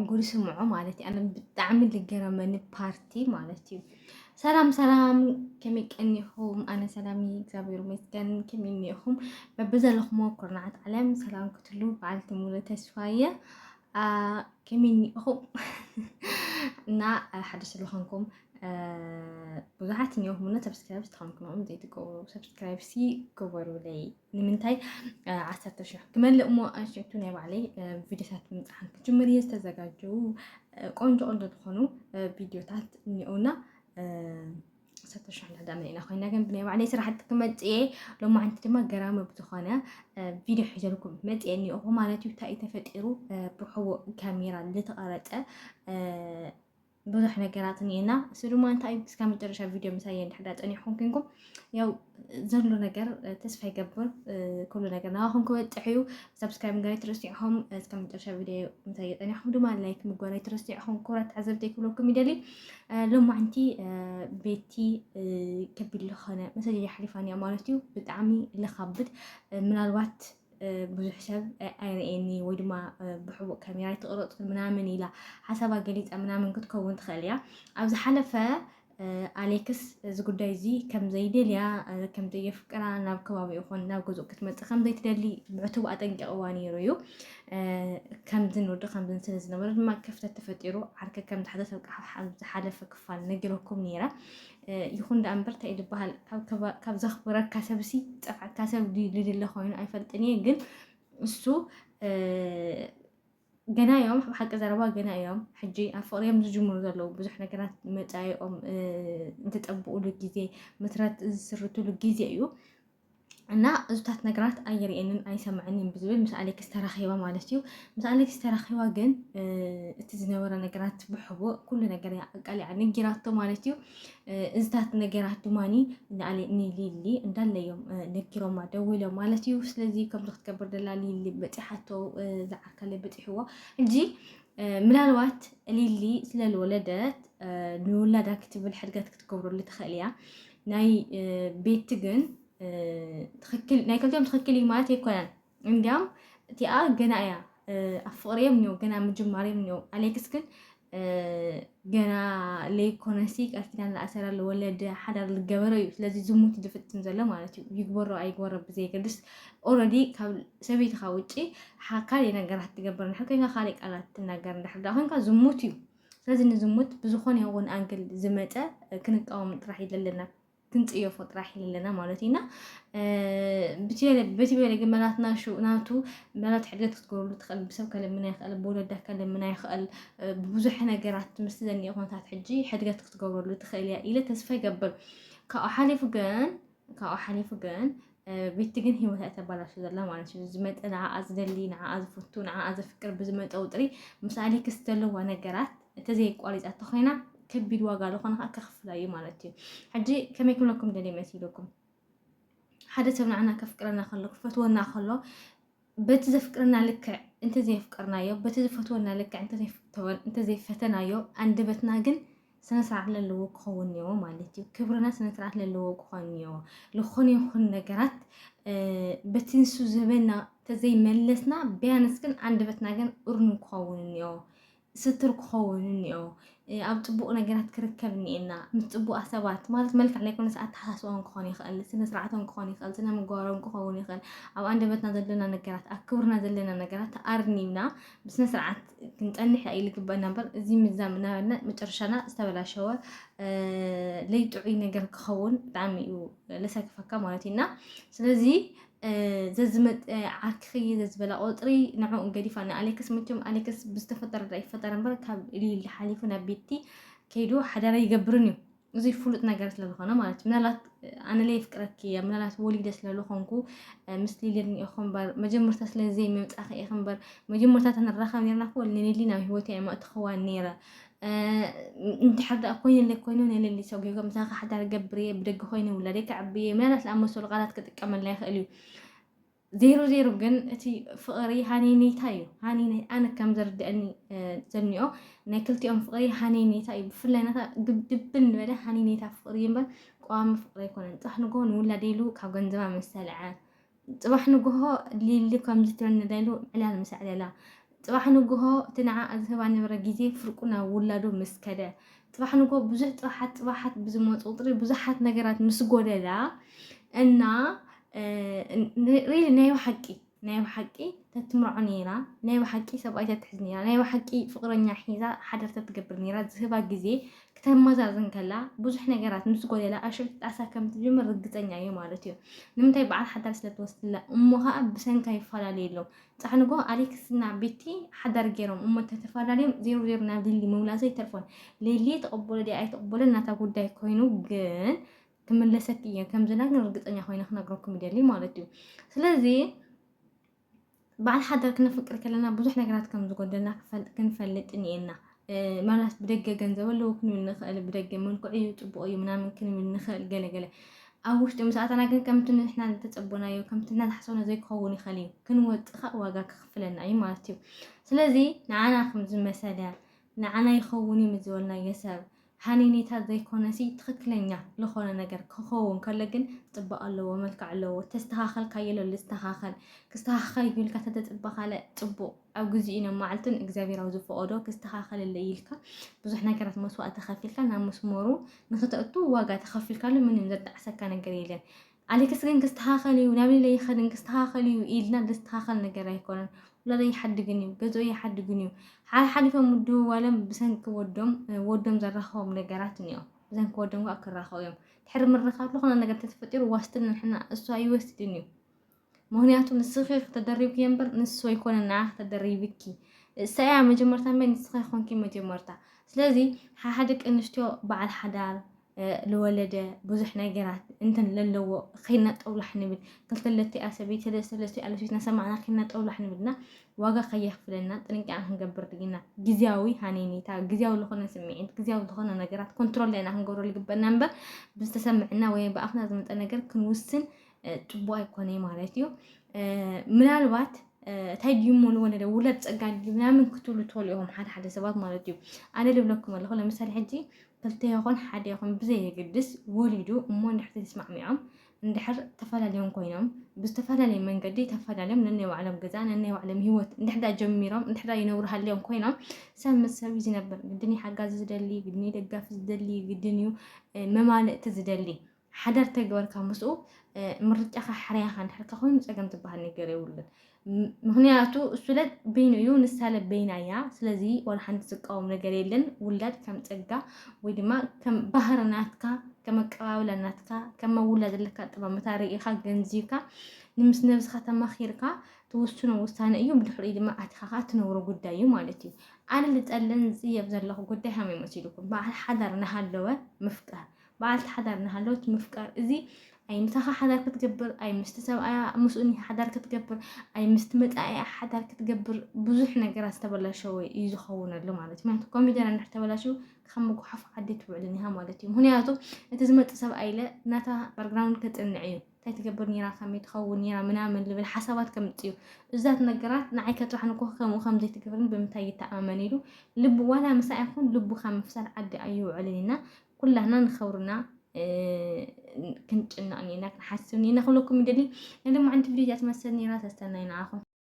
ጉድ ስምዖ ማለት እዩ። ኣነ ብጣዕሚ ልገረመኒ ፓርቲ ማለት እዩ። ሰላም ሰላም፣ ከመይ ቀኒኹም? ኣነ ሰላም እየ፣ እግዚኣብሔር ይመስገን። ከመይ እኒኹም? በብዘለኹሞ ኩርናዓት ዓለም ሰላም ክትሉ በዓልቲ ሙሉ ተስፋ እየ። አ፣ ከመይ እኒኹም? እና፣ አ፣ ሓደሽ ስለኾንኩም፣ አ፣ ብዙሓት እኒኹም፣ እና ሰብስክራይብ ዝተኾንኩም ዘይትገብሩ፣ ሰብስክራይብ ሲ ግበሩለይ። ንምንታይ? አ፣ ዓሰርተ ሽሕ ክመልእ እሞ፣ ኣሽቱ ናይ ባዕለይ፣ አ፣ ቪዲዮታት ምጽዓን ክጅምር እየ ዝተዘጋጀው፣ አ፣ ቆንጆ ቆንጆ ዝኾኑ፣ አ፣ ቪዲዮታት እኒኦና፣ አ፣ ዓሰርተ ሽሕ እንድሕር ደኣ መሊእና ኮይና፣ ግን ብናይ ባዕለይ ስራሕቲ ክመጽእ እየ። ሎማዓንቲ ድማ ገራሚ ብዝኾነ፣ አ፣ ቪዲዮ ሒዘልኩም መጽእ እኒኦኹ ማለት እዩ። እንታይ እዩ ተፈጢሩ? አ፣ ብሕቡእ ካሜራ ዝተቐረጸ፣ አ፣ ብዙሕ ነገራት እኒኤና። እሱ ድማ እንታይ እዩ? እስካብ መጨረሻ ቪዲዮ ምሳይ እንድሕር ደኣ ጸኒሕኩም ኮንኩም፣ ያው ዘሎ ነገር፣ አ፣ ተስፋ ይገብር፣ አ፣ ኩሉ ነገር ናባኹም ክበጽሕ እዩ። ሰብስክራይብ ምግባር ኣይትረስዑ ኢኹም። እስካብ መጨረሻ ቪዲዮ ምሳይ ጸኒሕኩም ድማ ላይክ ምግባር ኣይትረስዑ ኢኹም። ክቡራት ተዓዘብተይ ክብለኩም ይደሊ። አ፣ ሎማዓንቲ፣ አ፣ ቤቲ፣ አ፣ ከቢድ ዝኾነ መሰጅ ኣሕሊፋ እኒኣ ማለት እዩ። ብጣዕሚ ለኻብድ፣ አ፣ ምናልባት፣ አ፣ ብዙሕ ሰብ፣ አ፣ ኣይርእየኒ ወይ ድማ፣ አ፣ ብሕቡእ ካሜራ ኣይተቐረጽኩን ምናምን ኢላ ሓሳባ ገሊጻ ምናምን ክትከውን ትኽእል እያ። ኣብ ዝሓለፈ፣ አ፣ ኣሌክስ እዚ ጉዳይ እዚ ከም ዘይደልያ፣ አ፣ ከም ዘየፍቅራ፣ ናብ ከባቢ ይኹን ናብ ገዝኡ ክትመጽእ ከም ዘይትደሊ ብዕቱብ ኣጠንቂቕዋ ነይሩ እዩ። አ፣ ከምዝን ወዲ ከምዝን ስለ ዝነበረ ድማ ክፍተት ተፈጢሩ ዓርከ ከም ዝሓዘት ኣብ ዝሓለፈ ክፋል ነጊረኩም ነይረ። አ፣ ይኹን ደኣ እምበር እንታይ እዩ ዝበሃል? ካብ ከባ-፣ ካብ ዘኽብረካ ሰብሲ ዝጸፍዐካ ሰብ ድዩ ዝድለ ኮይኑ ኣይፈልጥን እየ፣ ግን እሱ፣ አ፣ ገና እዮም፣ ብሓቂ ዘረባ ገና እዮም። ሕጂ ኣብ ፍቕሪ እዮም ዝጅምሩ ዘለዉ። ብዙሕ ነገራት መጻኢኦም፣ እ፣ እንትጠብቑሉ ግዜ፣ መስረት ዝስርትሉ ግዜ እዩ። እና እዙታት ነገራት ኣይርእየንን ኣይሰምዐንን ብዝብል ምስ ኣሌክስ ተራኺባ ማለት እዩ። ምስ ኣሌክስ ተራኺባ ግን፣ እ፣ እቲ ዝነበረ ነገራት ብሕቡእ ኩሉ ነገር እያ ኣቃሊዓ ነጊራቶ ማለት እዩ። እ፣ እዝታት ነገራት ድማኒ ንኣለ-፣ ንሊሊ እንዳለዮም፣ እ፣ ነጊሮማ ደዊሎም ማለት እዩ። ስለዚ ከምዚ ክትገብር ደላ ሊሊ በጺሓቶ፣ እ፣ ዝዓርካለ በጺሕዎ። ሕጂ፣ እ፣ ምናልባት ሊሊ ስለ ዝወለደት፣ እ፣ ንውላዳ ክትብል ሕድገት ክትገብረሉ ትኽእል እያ። ናይ፣ እ፣ ቤቲ ግን፣ እ፣ ትኽክል፣ ናይ ክልቲኦም ትኽክል እዩ ማለት ኣይኮነን። እንዲያም እቲኣ ገና እያ፣ እ፣ ኣብ ፍቕሪ እዮም እኒኦ፣ ገና ምጅማር እዮም እኒኦ። ኣሌክስ ግን፣ እ፣ ገና ለይኮነሲ ቃል ኪዳን ዝኣሰረ፣ ዝወለደ፣ ሓዳር ዝገበረ እዩ። ስለዚ ዝሙት ዝፍጽም ዘሎ ማለት እዩ። ይግበሮ ኣይግበሮ ብዘየገድስ፣ ኦልሬዲ ካብ ሰበይትኻ ውጪ ሓ-፣ ካልእ ነገራት ትገብር እንድሕር ኮይንካ፣ ካልእ ቃላት ትናገር እንድሕር ደኣ ኮይንካ ዝሙት እዩ። ስለዚ ንዝሙት ብዝኾነ ይኹን ኣንግል ዝመጸ ክንቃወም ጥራሕ እዩ ዘለና። ክንጽየፎ ጥራሕ ኣለና ማለት ኢና። እ፣ ብቲ በለ፣ በቲ በለ ግን መናትና ሹ-፣ ናቱ መናት ሕድገት ክትገብረሉ ትኽእል፣ ብሰብ ከለምና ይኽእል፣ ብወለዳ ከለምና ይኽእል፣ እ፣ ብብዙሕ ነገራት ምስቲ ዘኒኦ ኩነታት ሕጂ ሕድገት ክትገብረሉ ትኽእል እያ ኢለ ተስፋ ይገብር። ካብኡ ሓሊፉ ግን፣ ካብኡ ሓሊፉ ግን፣ እ፣ ቤቲ ግን ህይወታ እያ ተባላሹ ዘላ ማለት እዩ። ዝመጠ ንዓኣ ዝደሊ፣ ንዓኣ ዝፈቱ፣ ንዓኣ ዘፍቅር ብዝመጠ ውጥሪ ምስ ኣሌክስ ዘለዋ ነገራት እንተዘየቋሪጻቶ ኮይና ከቢድ ዋጋ ዝኾነ ከዓ ከኽፍላ እዩ ማለት እዩ። ሕጂ ከመይ ክብለኩም ደልየ መሲልኩም? ሓደ ሰብ ንዓና ከፍቅረና ከሎ፣ ክፈትወና ከሎ፣ በቲ ዘፍቅረና ልክዕ እንተዘየፍቀርናዮ፣ በቲ ዝፈትወና ልክዕ እንተዘይፈተወን-፣ እንተዘይፈተናዮ፣ ኣንደበትና ግን ስነ ስርዓት ለለዎ ክኸውን እኒኦ ማለት እዩ። ክብርና ስነ ስርዓት ለለዎ ክኸውን እኒኦ። ዝኾነ ይኹን ነገራት፣ እ፣ በቲ ንሱ ዝህበና እንተዘይመለስና፣ ቢያንስ ግን ኣንደበትና ግን እርኑ ክኸውን እኒኦ። ስትር ክኸውን እኒኦ። እ፣ ኣብ ጽቡቕ ነገራት ክርከብ እኒኤና። ምስ ጽቡቓት ሰባት ማለት መልክዕ ዘይኮነስ ኣተሓሳስባኦም ክኸውን ይኽእል፣ ስነ ስርዓቶም ክኸውን ይኽእል፣ ስነ ምግባሮም ክኸውን ይኽእል። ኣብ ኣንደበትና ዘለና ነገራት፣ ኣብ ክብርና ዘለና ነገራት ኣርኒብና ብስነ ስርዓት ክንጸንሕ እዩ ልግበአና እምበር፣ እዚ ምዛም እናበልና መጨረሻና ዝተበላሸወ፣ እ፣ ለይጥዑይ ነገር ክኸውን ብጣዕሚ እዩ ለሰክፈካ ማለት እዩ። እና ስለዚ፣ እ፣ ዘዝመ-፣ እ፣ ዓርክኺ ዘዝበላ ቁጽሪ ንዕኡ ገዲፋ ንኣሌክስ፣ መቸም ኣሌክስ ብዝተፈጠረ ዳ ይፈጠር እምበር ካብ ሊሊ ሓሊፉ ናብ ቤቲ ከይዱ ሓዳር ኣይገብርን እዩ። እዚ ፍሉጥ ነገር ስለ ዝኾነ ማለት እዩ። ምናልባት፣ እ፣ ኣነ ለየፍቅረኪ እየ፣ ምናልባት ወሊደ ስለ ዝኾንኩ፣ እ፣ ምስ ሊሊ እኒኦኹ እምበር፣ መጀመርታ ስለ ዘይምምጻእኺ ኢኺ እምበር፣ መጀመርታ ተንራኸብ ነርና እኮ ንሊሊ ናብ ህይወተይ እየ መእትኽዋ ነይረ። እ፣ እንድሕር ደኣ ኮይኑለይ ኮይኑ ንሊሊ ሰጒጎ ምሳኺ ሓዳር ገብር እየ፣ ብደገ ኮይነ ውላደይ ከዕቢ እየ፣ ምናልባት ዝኣመሰሉ ቃላት ክጥቀመልና ይኽእል እዩ። ዜሮ ዜሮ ግን እቲ ፍቕሪ ሃነይነይታ እዩ። ሃነይነይ-፣ ኣነ ከም ዝርድአኒ፣ እ፣ ዘኒኦ ናይ ክልቲኦም ፍቕሪ ሃነይነይታ እዩ። ብፍላይ ናታ ግብ-፣ ድብን ዝበለ ሃነይነይታ ፍቕሪ እዩ እምበር ቀዋሚ ፍቕሪ ኣይኮነን። ጽባሕ ንግሆ ንውላደ ኢሉ ካብ ገንዘባ ምስ ሰልዐ፣ ጽባሕ ንግሆ ሊሊ ከምዚ ትብለኒ ኣላ ኢሉ ዕላል ምስ ኣዕለላ፣ ጽባሕ ንግሆ እቲ ንዓ ዝህባ ነበረ ግዜ ፍርቁ ናብ ውላዱ ምስ ከደ፣ ጽባሕ ንግሆ ብዙሕ ጽባሓት ጽባሓት ብዝመጹ ቁጽሪ ብዙሓት ነገራት ምስ ጎደላ እና ሪሊ ናይ ብሓቂ ናይ ብሓቂ ተትምርዖ ነይራ፣ ናይ ብሓቂ ሰብኣይ ተትሕዝ ነይራ፣ ናይ ብሓቂ ፍቕረኛ ሒዛ ሓዳር ተትገብር ነይራ፣ ዝህባ ግዜ ክተመዛዝን ከላ ብዙሕ ነገራት ምስ ጎደላ ኣሽርጢ ጣሳ ከም ትጅምር ርግጸኛ እየ ማለት እዩ። ንምንታይ በዓል ሓዳር ስለ ትወስድላ እሞ ኸኣ ብሰንካ ይፈላለዩ ኣለዉ። ጻሕንጎ ኣሌክስና ቤቲ ሓዳር ገይሮም እሞ ተተፈላለዮም ዜሮ ዜሮ ናብ ሊሊ ምምላሰ ይተርፎን። ሊሊ ተቐበሎ ድያ ኣይተቐበሎ ናታ ጉዳይ ኮይኑ ግን ክምለሰኪ እየ ከም ዘላ ግን ርግጸኛ ኮይነ ክነግረኩም ይደሊ ማለት እዩ። ስለዚ በዓል ሓዳር ክነፍቅር ከለና ብዙሕ ነገራት ከም ዝጎደልና ክንፈልጥ እኒኤና። ማለት ብደገ ገንዘብ ኣለዎ ክንብል ንኽእል፣ ብደገ መልክዑ እዩ፣ ጽቡቕ እዩ ምናምን ክንብል ንኽእል ገለ ገለ። ኣብ ውሽጢ ምስ ኣተና ግን ከምቲ ንሕና ዝተጸበናዮ፣ ከምቲ ንሕና ዝሓሰብና ዘይክኸውን ይኽእል እዩ። ክንወጽእ ከኣ ዋጋ ከኽፍለና እዩ ማለት እዩ። ስለዚ ንዓና ከም ዝመሰለ፣ ንዓና ይኸውን እዩ ምስ ዝበልናዮ ሰብ፣ ሃነይነይታ ዘይኮነሲ ትኽክለኛ ዝኾነ ነገር ክኸውን ከሎ ግን ጽባቐ ኣለዎ፣ መልክዕ ኣለዎ። ተስተኻኸልካዮ ኣሎ ዝተኻኸል። ክስተኻኸል እዩ ኢልካ ተተጽበኻለ ጽቡቕ። ኣብ ግዜኡን ኣብ መዓልቱን እግዚኣብሔር ኣብ ዝፈቐዶ ክስተኻኸለለይ ኢልካ ብዙሕ ነገራት መስዋእቲ ከፊልካ ናብ መስመሩ ንኽተእቱ ዋጋ ተኸፊልካሉ ምንም ዘጣዕሰካ ነገር የለን። ኣሌክስ ግን ክስተኻኸል እዩ፣ ናብ ሌላ ይኸድን ክስተኻኸል እዩ ኢልና ዝስተኻኸል ነገር ኣይኮነን። ውላደይ ይሓድግን እዩ፣ ገዝኡ ይሓድግን እዩ። ሓሓሊፎም ምድውዋሎም ብሰንኪ ወዶም፣ ወዶም ዘራኸቦም ነገራት እኒኦ። ብሰንኪ ወዶም ከዓ ክራኸቡ እዮም። ድሕሪ ምርኻብ ዝኾነ ነገር ተተፈጢሩ ዋስትና ንሕና እሱ ኣይወስድን እዩ። ምኽንያቱ ንስኺ ከተደሪብኪ እምበር ንሱ ኣይኮነን ንዓ ከተደሪብኪ። እሳ እያ መጀመርታ እምበር ንስኺ ኣይኮንኪ መጀመርታ። ስለዚ ሓሓ ደቂ ኣንስትዮ በዓል ሓዳር፣ እ፣ ለወለደ ብዙሕ ነገራት እንትን ለለዎ ኸይና ጠውላሕ ንብል። ክልተ ለቲኣ ሰበይቲ ሰለስተ ለቲኣ ለሲት እናሰማዕና ኸይና ጠውላሕ ንብልና ዋጋ ከየኽፍለና ጥንቃቐ ክንገብር ድግና። ግዜያዊ ሃነይነይታ፣ ግዜያዊ ዝኾነ ስምዒት፣ ግዜያዊ ዝኾነ ነገራት ኮንትሮል ኢና ክንገብሮ ልግበና እምበር ብዝተሰምዕና ወይ ብኣፍና ዝመፀ ነገር ክንውስን፣ እ፣ ጽቡቕ ኣይኮነ ማለት እዩ። እ፣ ምናልባት፣ እ፣ እንታይ ድዩ እሞ ልወለደ ውላድ ጸጋ ድዩ ምናምን ክትብሉ ትኽእሉ ኢኹም ሓደ ሓደ ሰባት ማለት እዩ። ኣነ ልብለኩም ኣለኹ፣ ለምሳሌ ሕጂ ክልተ ይኹን ሓደ ይኹን ብዘየገድስ ወሊዱ እሞ እንድሕር ተስማዕሚዖም እንድሕር ተፈላለዮም ኮይኖም ብዝተፈላለየ መንገዲ ተፈላለዮም ነናይ ባዕሎም ገዛ ነናይ ባዕሎም ህይወት እንድሕር ዳ ጀሚሮም እንድሕር ዳ ይነብሩ ሃልዮም ኮይኖም ሰብ ምስ ሰብ እዩ ዝነብር። ግድን እዩ ሓጋዚ ዝደሊ፣ ግድን እዩ ደጋፊ ዝደሊ፣ ግድን እዩ፣ እ፣ መማልእቲ ዝደሊ። ሓዳር ተግበርካ ምስኡ፣ እ፣ ምርጫኻ ሕርያኻ እንድሕር ከኾይኑ ጸገም ዝበሃል ነገር የብሉን። ም-፣ ምኽንያቱ እሱለ በይኑ እዩ፣ ንሳለ በይና እያ። ስለዚ ዋላ ሓንቲ ዝቃወም ነገር የለን። ውላድ ከም ጸጋ ወይ ድማ ከም ባህሪ ናትካ፣ ከም ኣቀባብላ ናትካ፣ ከም መውላ ዘለካ ኣጠማምታ ርኢኻ ገንዚብካ፣ ንምስ ነብስኻ ተማኺርካ ትውስኖ ውሳነ እዩ። ብድሕሪኡ ድማ ኣቲኻ ኸኣ ትነብሮ ጉዳይ እዩ ማለት እዩ። ኣነ ልጸልን ዝጽየፍ ዘለኹ ጉዳይ ሃመይ መሲልኩም? በዓል ሓዳር እናሃለወ ምፍቃር፣ በዓልቲ ሓዳር እናሃለወት ምፍቃር። እዚ ኣይ ምሳኻ ሓዳር ክትገብር፣ ኣይ ምስቲ ሰብኣያ ምስኡን ሓዳር ክትገብር፣ ኣይ ምስቲ መጻኢያ ሓዳር ክትገብር፣ ብዙሕ ነገራት ዝተበላሸወ እዩ ዝኸውን ኣሎ ማለት እዩ። ምክንያቱ ኮሚደረ እንድሕር ተበላሽዩ ከም ምጉሓፍ ዓዲ ትውዕልን ኢኻ ማለት እዩ። ምክንያቱ እቲ ዝመጽእ ሰብኣይ ኢለ ናታ ባክግራውንድ ከጽንዕ እዩ። እንታይ ትገብር ነይራ፣ ከመይ ትኸውን ነይራ ምናምን ልብል ሓሳባት ከምጽእ እዩ። እዛት ነገራት ንዓይ ከጥራሕ ንኮ ከምኡ ከም ዘይትገብርን ብምንታይ ይተኣማመን ኢሉ ልቡ ዋላ ምሳይ ይኹን ልቡ ካብ ምፍሳል ዓዲ ኣይውዕልን ኢና። ኩላህና ንኸብርና፣ እ፣ ክንጭነቕ እኒና፣ ክንሓስብ እኒና ክብለኩም ይደሊ። ናይ ሎማዓንቲ ቪድዮ እዚኣ ትመስል ነይራ። ተስተናይ ንዓኹም።